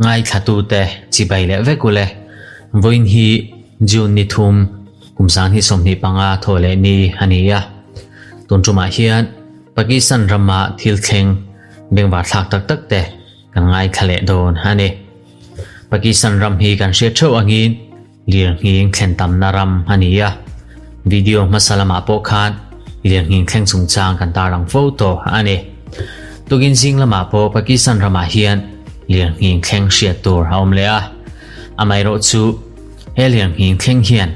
Ngaithlatute chibai leh vek ule. Vawiin hi June ni thum kum 2025 thaw leh ni a ni a. Tun tumah hian Pakistan rama thil thleng bengvar thlak tak tak te kan ngaithla leh dawn a ni. Pakistan ram hi kan hriat theuh angin Lirnghing thlen tamna ram a ni a, video hmasa lamah pawh khan lirnghing thleng chungchang kan tarlang fo tawh a ni. Tukin zing lamah pawh Pakistan ramah hian lirnghing thleng hriat tur a awm leh a, amaherawh chu he lirnghing thleng hian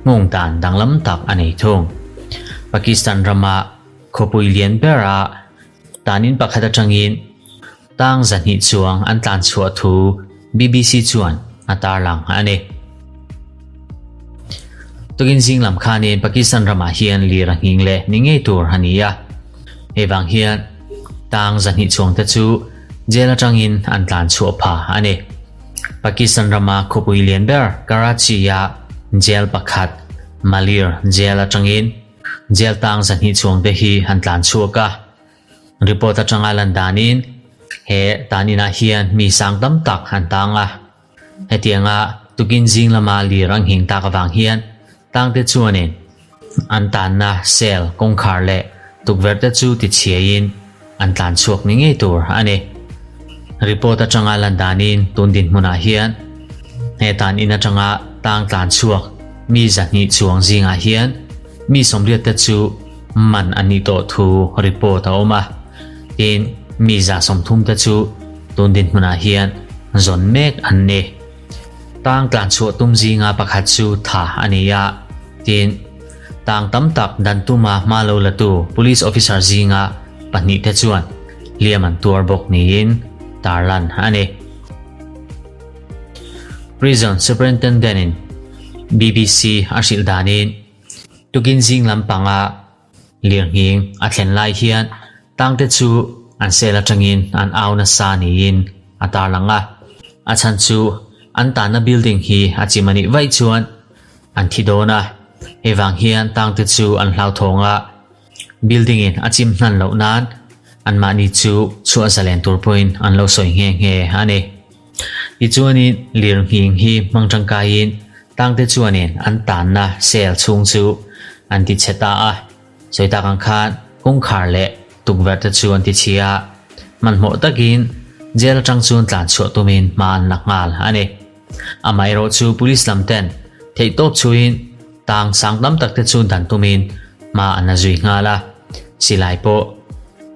nghawng dan danglam tak a nei thung. Pakistan rama khawpui lian bera tanin pakhat atangin Tang 200 chuang an tlan chhuah thu BBC chuan a tarlang a ni. Tukin zing lam khanin Pakistan ramah hian lir a nghing leh ni ngei tur a ni a. Hei vang hian tang 200 chuang te chu jail atangin an tlan chhuah pha a ni. Pakistan rama khawpui lian ber Karachi-a jail pakhat Malir jail atangin jail tang 200 chuang te hi an tlan chhuak a. Report atanga lan danin he tan inah hian mi sang tam tak an tang a. Hetianga tukin zing lama lir an nghing tak avang hian tangte chuanin an tanna cell kawngkhar leh tukverh te chu tichhiaiin an tlan chhuak ni ngei tur a ni. Report atanga lan danin tun dinhmunah hian he tan in atanga tang tlan chhuak mi 200 chuang zingah hian Mi 80 te chu man an nih tawh thu report a awm a, tin mi 30 te chu tun dinhmunah hian zawn mek an ni. Tang tlan chhuah tum zinga pakhat chu tha a ni a, tin tang tam tak dan tuma hma lo latu police officer zinga pahnih te chuan hliam an tuar bawk niin tarlan a ni. Prison Superintendent in BBC a hrilh danin Tukin zing lampanga lirnghing a thlen lai hian tangte chu an cell atangin an au nasa niin a tarlang a. A chhan chu an tanna building hi a chim a nih vaih chuan an thi dawn a, hei vang hian tangte chu an hlauthawng a, building in a chim hnan loh nan anmahni chu chhuah zalen tur pawhin an lo sawi nghe nghe a ni. Tichuanin lirnghing hi hmang tangkaiin tangte chuanin an tanna cell chhung chu an ti chhe ta a, sawi tak ang khan kawngkhar leh tukverh te chu an ti chhi a, hmanhmawh takin jail atang chuan tlan chhuah tumin hma an la nghal a ni. Amaherawh chu police lam ten theihtawp chhuiin tang sang tam tak te chu dan tumin hma an la zui nghal a, silai pawh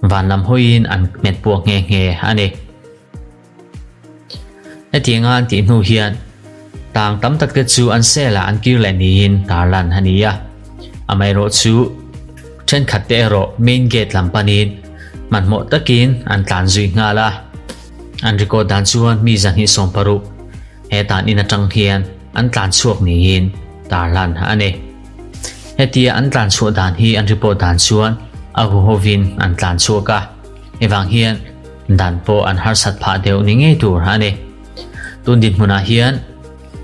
van lam hawiin an hmet puak nghe nghe a ni. Hetianga an tih hnu hian tang tam tak te chu an cell ah an kir leh niin tarlan a ni a. Amaherawh chu thenkhat te erawh main gate lam panin hmanhmawh takin an tlan zui nghal a. An record dan chuan mi 260 he tan in atang hian an tlan chhuak niin tarlan a ni. Hetia an tlan chhuah dan hi an report dan chuan a huhovin an tlan chhuak a. Hei vang hian dan pawh an harsat phah deuh ni ngei tur a ni. Tun dinhmunah hian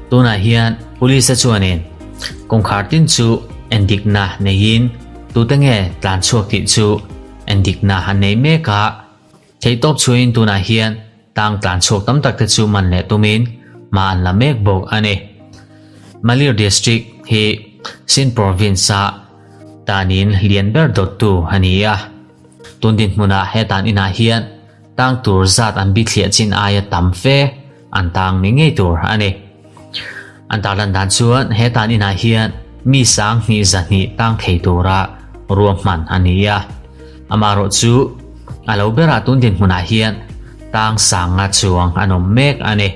tunah hian police te chuanin kawngkhar tin chu endikna neiin tute nge tlan chhuak tih chu endikna an nei mek a. Theihtawp chhuahin tunah hian tang tlan chhuak tam tak te chu man leh tumin hma an la mek bawk a ni. Malir District hi Sindh Province-a tanin lian ber dawttu a ni a. Tun dinhmunah he tan inah hian tang tur zat an bithliah chin aia tam fe an tang ni ngei tur a ni. An tarlan dan chuan he tan inah hian mi 1200 tang thei tura ruahman a ni a. Amaherawh chu a lo berah tun dinhmunah hian tang 500 chuang an awm mek a ni.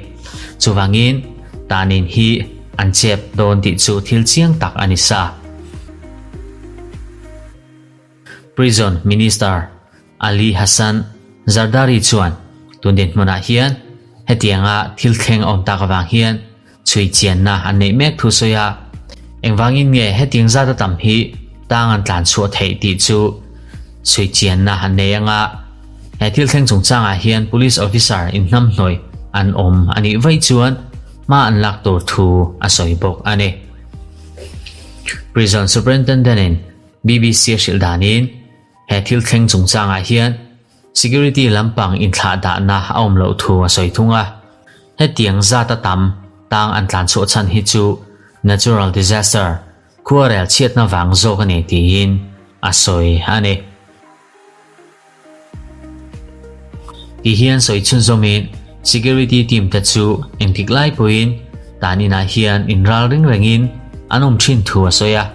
Chuvangin tanin hi an chep dawn tih chu thil chiang tak a ni sa. Prison Minister Ali Hassan Zardari chuan tun dinhmunah hian hetianga thil thleng a awm tak avang hian chhui chianna an neih mek thu sawi a, engvangin nge hetiang zat a tam hi tang an tlan chhuah theih tih chu chhui chianna an nei anga he thil thleng chungchangah hian police officer inhnamhnawih an awm a nih vaih chuan hma an lak tur thu a sawi bawk a ni. Prison Superintendent in BBC a hrilh danin he thil thleng chungchangah hian Security lampang inthlahdahna a awm loh thu a sawi thung a. Hetiang zata tam tang an tlan chhuah chhan hi chu natural disaster, khuarel chhiatna vang zawk a ni tiin a sawi a ni. Ti hian sawi chhunzawmin security team te chu engtik lai pawhin tan inah hian inral ring rengin an awm thin thu a sawi a.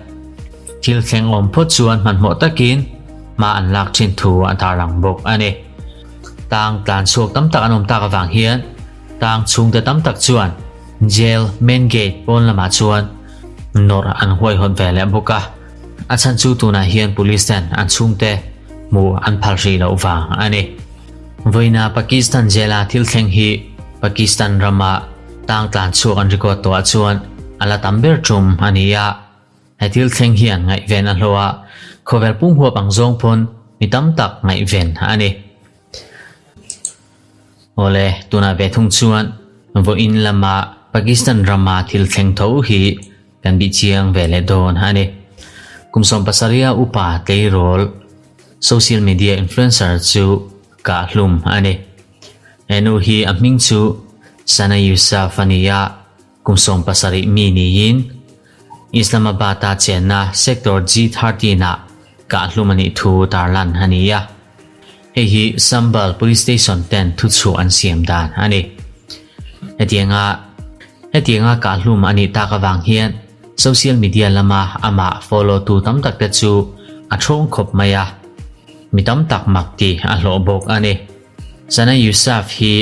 Thil thleng awm phawt chuan hmanhmawh takin hma an lak thin thu a tarlang bawk a ni. Tang tlan chhuak tam tak an awm tak avang hian tang chhungte tam tak chuan jail main gate pawn lamah chuan nawrh an huaihawt ve leh bawk a. A chhan chu tunah hian police ten an chhungte hmuh an phal hrih loh vang a ni. Vawiina Pakistan jail-a thil thleng hi Pakistan rama tang tlan chhuak an record tawhah chuan a la tam ber tum a ni a. He thil thleng hian ngaihven a hlawh a, khawvel pum huap ang zawng pawn mi tam tak ngaihven a ni. Awle, tunah ve thung chuan vawiin lama Pakistan rama thil thleng tho hi kan bih chiang ve leh dawn a ni. Kum 70 a upa tleirawl social media influencer chu kah hlum a ni. He nu hi a hming chu Sana Yousaf a ni a, Kum 17 mi niin Islamabad-a chenna Sector G-13-ah kahhlum a nih thu tarlan a ni a. Hei hi Sambhal Police Station ten thuchhuah an siam dan a ni. Hetianga hetianga kahhlum a nih tak avang hian social media lama amah follow tu tam tak te chu a thawng khawp mai a, mi tam tak mak tih a hlawh bawk a ni. Sana Yousaf hi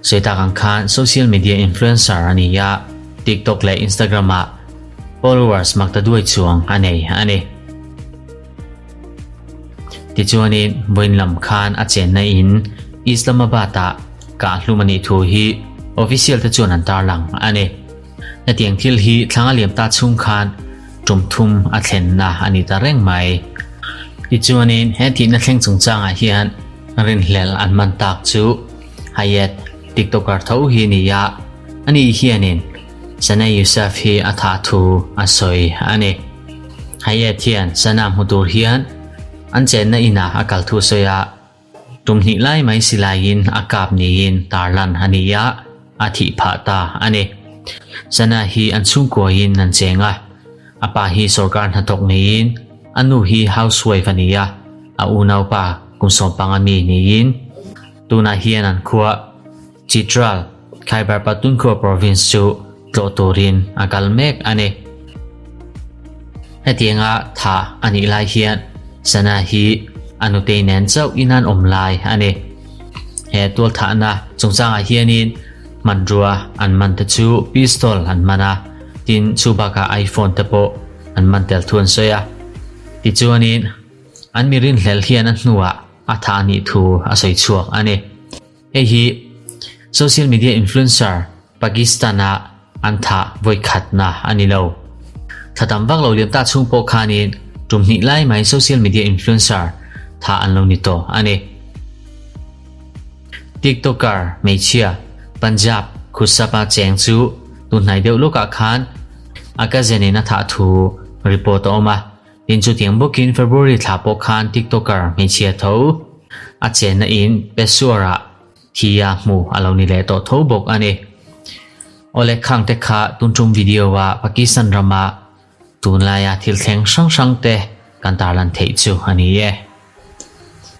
sawi tak ang khan social media influencer a ni a, TikTok leh Instagram ah followers mak ta duai chuang a nei a ni. Tichuanin vawiin lam khan a chenna in Islamabad ah kahhlum a nih thu hi official te chuan an tarlang a ni. Hetiang thil hi thlang a liam ta chhung khan tum thum a thlenna a ni ta reng mai. Tichuanin he thihna thleng chungchangah hian rinhlel an man tak chu Hayat TikToker tho hi a ni a, ani hianin Sana Yousaf hi a thah thu a sawi a ni. Hayat hian Sana hmu tur hian an chenna inah a kal thu a sawi a, Tum hnih lai mai silaiin a kap niin tarlan a ni a, a thih phah ta a ni. Sana hi an chhungkuain an cheng a, a pa hi sorkar hnathawk niin a nu hi housewife a ni a, a unaupa kum 15 mi niin tunah hian an khua Chitral, Khyber Pakhtunkhwa province chu tlawh turin a kal mek a ni. Hetianga tha a nih lai hian Sana hi a nutei nen chauh in an awm lai a ni. He tualthahna chungchangah hianin hmanrua an man te chu pistol an man a, tin chu bakah iPhone te pawh an man tel thu an sawi a. Tichuanin an mi rinhlelh hian a hnuah a thah a nih thu a sawi chhuak a ni. Hei hi social media influencer Pakistan-a an thah vawi khatna a ni lo. Thla tam vak lo liam ta chhung pawh khanin tum hnih lai mai social media influencer thah an lo ni tawh a ni. TikToker hmeichhia Punjab Khusapa cheng chu tun hnai deuh lawkah khan a cousin in a thah thu report a awm a. Tin chutiang bawkin February thla pawh khan TikToker hmeichhia tho a chenna in Peshawar-ah thi a hmu a lo ni leh tawh tho bawk a ni. Awle khang te kha tun tum video ah Pakistan rama tunlaia thil thleng hrang hrang te kan tarlan theih chu a ni e.